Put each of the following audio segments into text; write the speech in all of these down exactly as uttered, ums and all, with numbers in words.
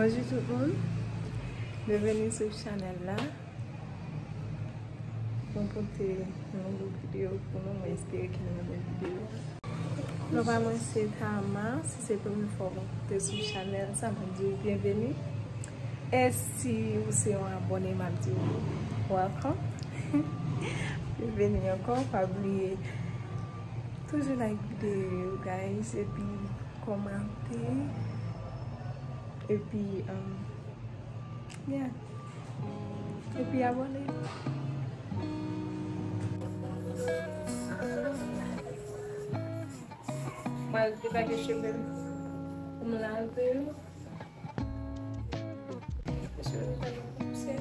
Bonjou tout moun, byenveni sou chanèl la. Mwen pote yon nouvo videyo pou nou, mwen espere ke nou renmen videyo a. Non pa mwen se Tama, si se premye fwa w te sou chanèl sa, mwen di w byenveni. E si ou se yon abòne, m ap di w welcome. Byenveni ankò, pa bliye toujou like videyo yo, guys, epi kòmante, epi, um, yeah. Epi abòne. Mwen al debake cheve m pou m lave yo. Cheve m tèlman pouse.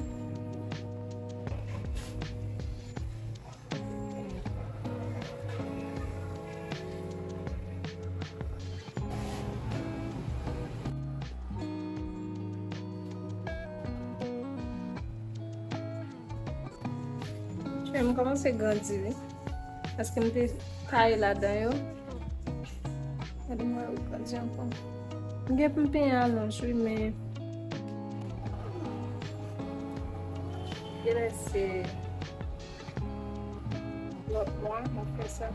Cheve m kòmanse grandi, wi. Paske m te taye ladan yo. Gade mwen, yo grandi ankò. M gen pou m penyen alonj, wi, men genlè se lòt mwa, m ap fè sa.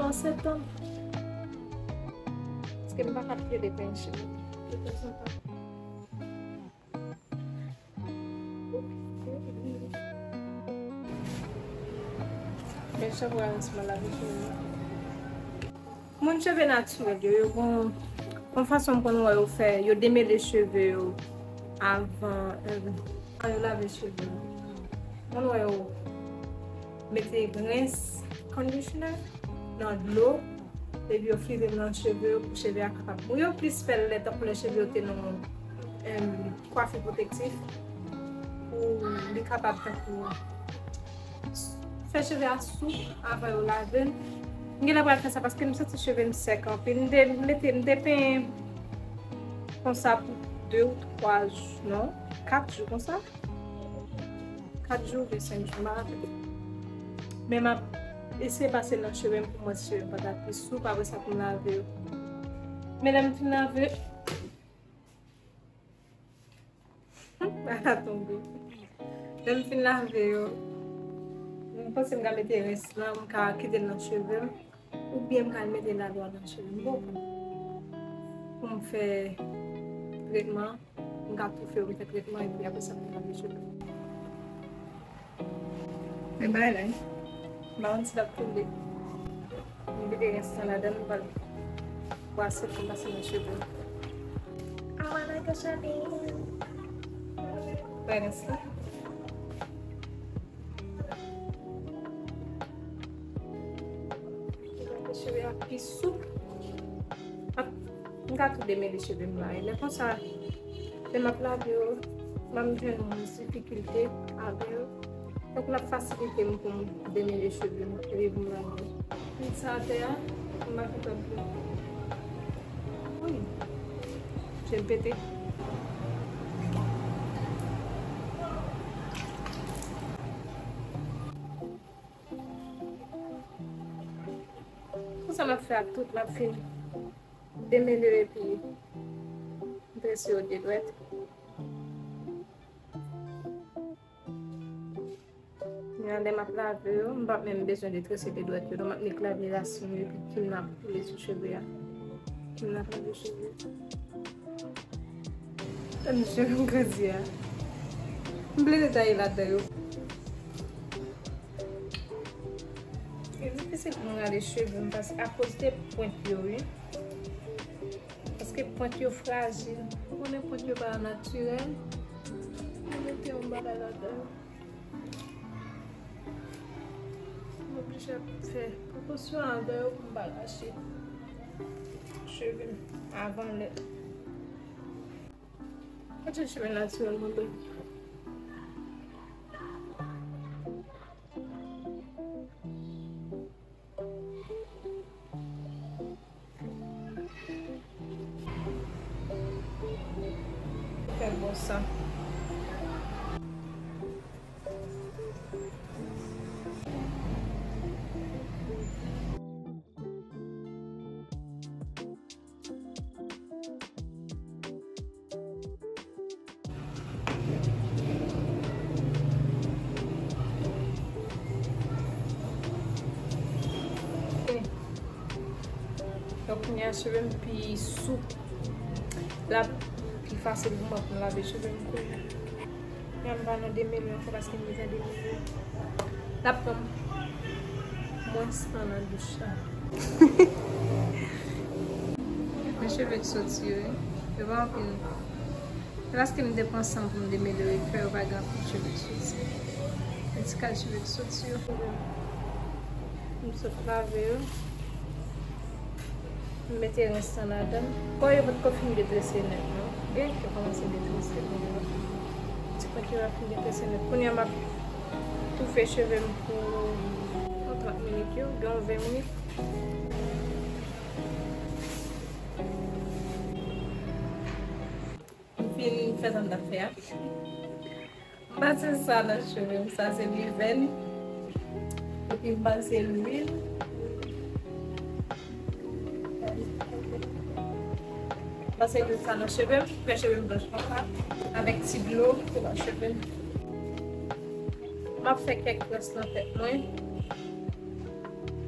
An septanm. Paske m pa ka plede penyen cheve. De tanzantan. Men chak fwa m lave cheve m. Moun cheve natirèl yo, yo gon, gon fason m konn wè yo fè, yo demele cheve yo avan, eh, avan yo lave cheve yo. M konn wè yo mete rinse conditioner nan dlo, epi yo flipe l nan cheve yo pou cheve a kapab bouyi. Yo plis fè l lè tankou lè cheve yo te nan, em, kwafi pwotektif, pou li kapab tankou fè cheve a soup avan yo lave l. M genlè pral fè sa paske m santi cheve m sèk anpil. M te mete, m te penyen konsa pou de ou twa jou, non, kat jou konsa. Kat jou oubyen senk jou, m pa rapele. Men m ap eseye pase nan cheve m pou m wè si cheve m pa ta pi soup, apre sa pou m lave yo. Men lè m fin lave, a tonbe. Lè m fin lave yo, m panse m ka mete rens lan, m ka kite l nan cheve m. Oubyen m ka al mete ladwa nan cheve m, m poko konn. Pou m fè tretman, m ka toufe yo, m fè tretman, epi apre sa, m lave cheve m. Men bagay la, m pa konn si l ap tonbe. M vide rens lan ladan l, m pral bwase pou m pase nan cheve m. I wanna go shopping. Bagay rens lan. Cheve a pi soup. Ap, m ka tou demele cheve m la. E lè konsa, lè m ap lave yo, m ap jwenn difikilte avè yo. Donk, l ap fasilite m pou m demele cheve m, epi pou m lave yo. Pil sa atè a, m pa kontan pli. Wi. Je m pete. Konsa m ap fè ak tout, m ap fin demele yo epi m trese yo de dwèt. Kounye a lè m ap lave yo, m p ap menm bezwen de trese de dwèt yo non, m ap nik lave rasin yo epi kim nan ap koule sou cheve a. Kim nan ap lave cheve. Tande cheve m grandi a. M plede taye ladan yo. E difisil pou mwen rale cheve m paske akoz de pwent yo, wi. Paske pwent yo frajil. Ou konnen pwent yo pa natirèl. Mwen mete yon bagay ladan yo. M oblije ap fè prekosyon avè yo pou m pa rache cheve m avan lè. Mwen te cheve natirèl mwen bèl. Fè bon sa. Donk, kounye a, cheve m pi soup. L ap pi fasil pou mwen pou m lave cheve m kounye a. Kounye a, m pa nan demele ankò paske m deja demele. L ap pran m mwens tan nan douch la. Men cheve k soti yo, wi. Yo pa anpil. Se paske m te pran san pou m demele yo, ki fè yo pa gen anpil cheve k soti. Yon ti kal cheve k soti yo. M sot lave yo. M mete rens lan ladan. Kò yo potko fin detrese nèt, non. Byen ke yo kòmanse detrese, men ti pwent yo pa fin detrese nèt. Kounye a, m ap toufe cheve m pou yon trant minit yo, gen yon ven minit. M fin fè sa m t ap fè a. M pase sa nan cheve m, sa se livèn. Epi m pase lwil. M pase lwil sa nan cheve m, fè cheve m blanch konsa. Avèk ti dlo, se nan cheve m. M ap fè kèk rès nan tèt mwen.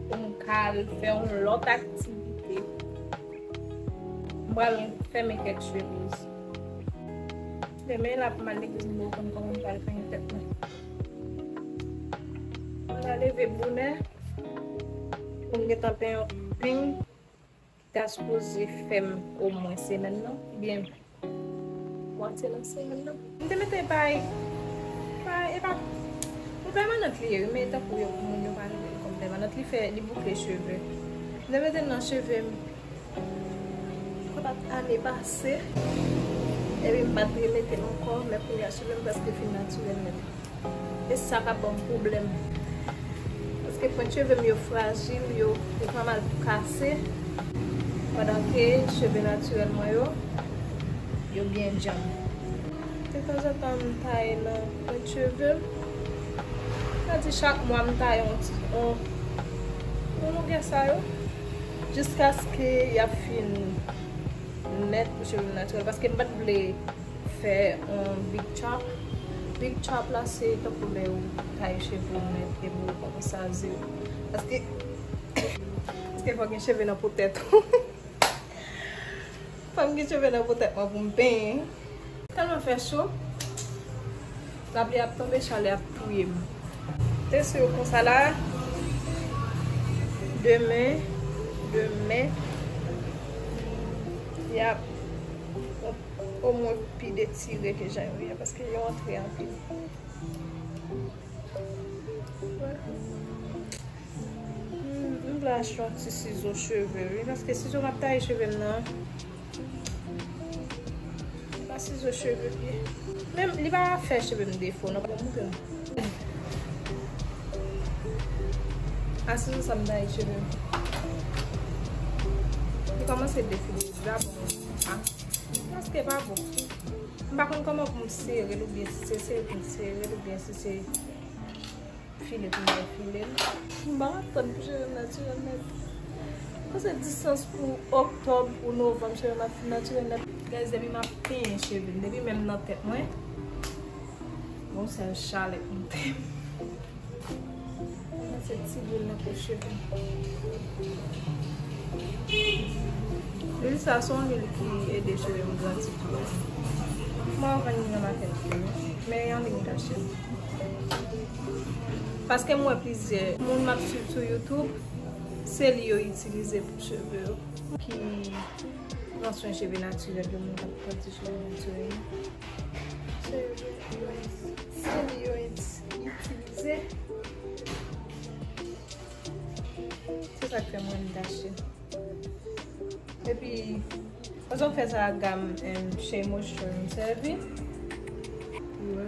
Pou m ka al fè yon lòt aktivite. M pral fèmen kèk cheve. Demen la pou m al legliz, m poko konn kòman m pral penyen tèt mwen. M pral leve bonè pou m gentan penyen yon peng ki ta sipoze fè m omwen semèn nan, oubyen mwatye nan semèn nan. M te mete bay, bay, e pa, yon pèmanant li ye, wi, men tankou yo, moun yo pa rele l kòm pèmanant, li fè, li boukle cheve. M te mete l nan cheve m, sa pa t ane pase, epi m pa t remete l ankò, men kounye a cheve m prèske fin natirèl nèt. E sa ka ban m pwoblèm. Paske pwent cheve m yo frajil, yo, yo pa mal pou kase. Pandan ke cheve natirèl mwen yo, yo byen djanm. Detanzantan, m taye nan pwent cheve m. Sa di chak mwa m taye yon ti, yon, yon longè sa yo. Jiskaske y ap fin nèt pou cheve m natirèl. Paske m pa t vle fè yon big chop. Big chop la, se tankou lè ou taye cheve w nèt epi ou kòmanse raze yo. Paske, paske fò gen cheve nan po tèt ou. Fò m gen cheve nan po tèt mwen pou m penyen. Tèlman fè cho. Lapli ap tonbe, chalè ap touye m. Te sou yo konsa la. Demen, demen, y ap omwen pi detire ke jan yo ye, paske yo antre anpil. Hmm, m vle achte yon ti sizo cheve, wi, paske sizo m ap taye cheve m nan, se pa sizo cheve li ye. Men li pa fè cheve m defo, non, pou mwen. A sizo sa m taye cheve m. Li kòmanse defile deja, bon, a, paske pa bon. M pa konn kòman pou m sere l, oubyen si se sere pou m sere l, oubyen si se file pou m fè file l. M pa t ap tann pou cheve m natirèl nèt. Panse distans pou oktòb, pou novanm, cheve m ap fin natirèl nèt. Guys, depi m ap penyen cheve m, depi menm nan tèt mwen, gon sèl chalè k monte m. Mwen se ti lwil nan po cheve m. Lwil sa se yon lwil ki ede cheve m grandi tou. Mwen vann li nan makèt tou, men yon lwil m t achte. Paske m wè plizyè moun m ap swiv sou YouTube, se li yo itilize pou cheve yo. Ki pran swen cheve natirèl yo, moun k ap pran ti cheve natirèl yo. Se, se li yo iti-, itilize. Se sa k fè mwen m t achte. Epi, pandan m fè sa ak gam, em, Shea Moisture m sèvi. Wi.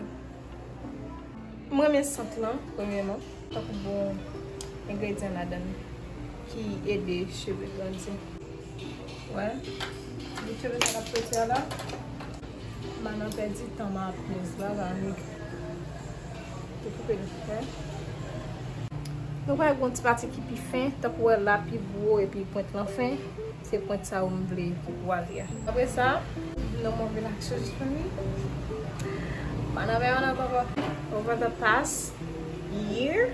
M renmen sant lan, premyèman. Tankou bon engredyan ladan l ki ede cheve grandi. Wè. Bout cheve sa k ap soti a la. M pa nan pèdi tan, m ap plis bagay, annik. Te koupe l fè. Nou pral gen yon ti pati ki pi fen, tankou wè la pi gwo epi pwent lan fen. Se pwent sa yo m vle ki pou ale a. Apre sa, nou move la chèch fini. Pandan vè an nan papa. Over the past year,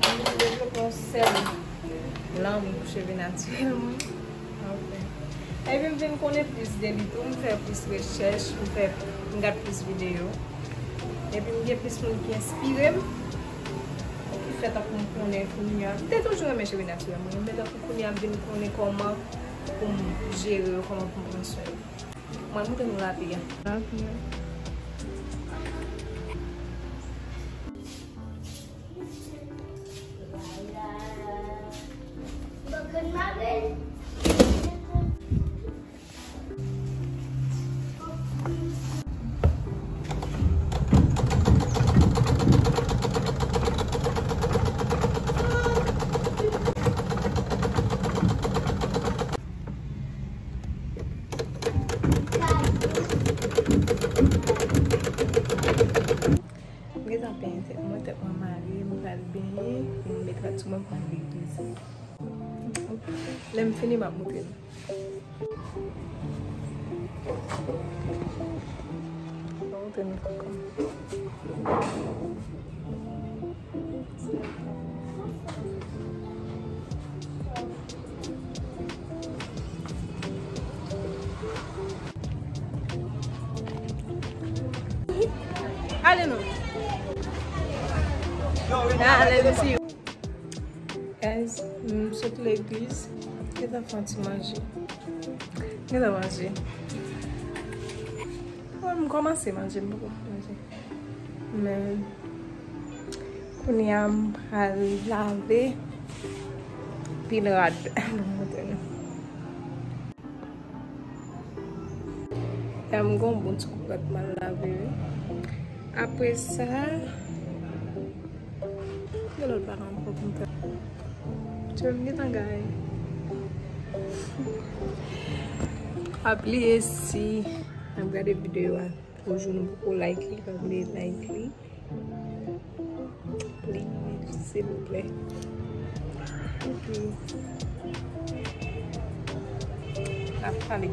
m devlope yon sèl Lanmou pou cheve natirèl mwen. Ok. Epi m vin konnen plis de li tou, m fè plis rechèch, m fè, m gad plis videyo. Epi m gen plis moun ki enspire m, ki fè tankou m konnen kounye a. M te toujou renmen cheve natirèl mwen, men tankou kounye a m vin konnen kòman pou m jere yo, kòman pou m pran swen yo. Mwen montre nou lavi a. Lavi a. M gentan penyen tèt mwen, tèt mwen mare, m pral benyen, m met rad sou mwen, m pral legliz. Lè m fini, m ap montre nou. M ap montre nou kòkò. Ale non. Ale, mesi. Guys, m sot legliz. Gentan fè yon ti manje. Gentan manje. Mwen, m kòmanse manje, m poko fin manje. Men, kounye a, m pral lave pil rad. Ban m montre nou. Ya, m gon bon ti kou rad m al lave, wi. Apre sa, gen lòt bagay ankò pou m fè. Cheve m gentan gaye. Pa bliye si n ap gade videyo a, toujou nou poko like li, pa bliye like li. Please, silvouplè. Epi, n ap pale.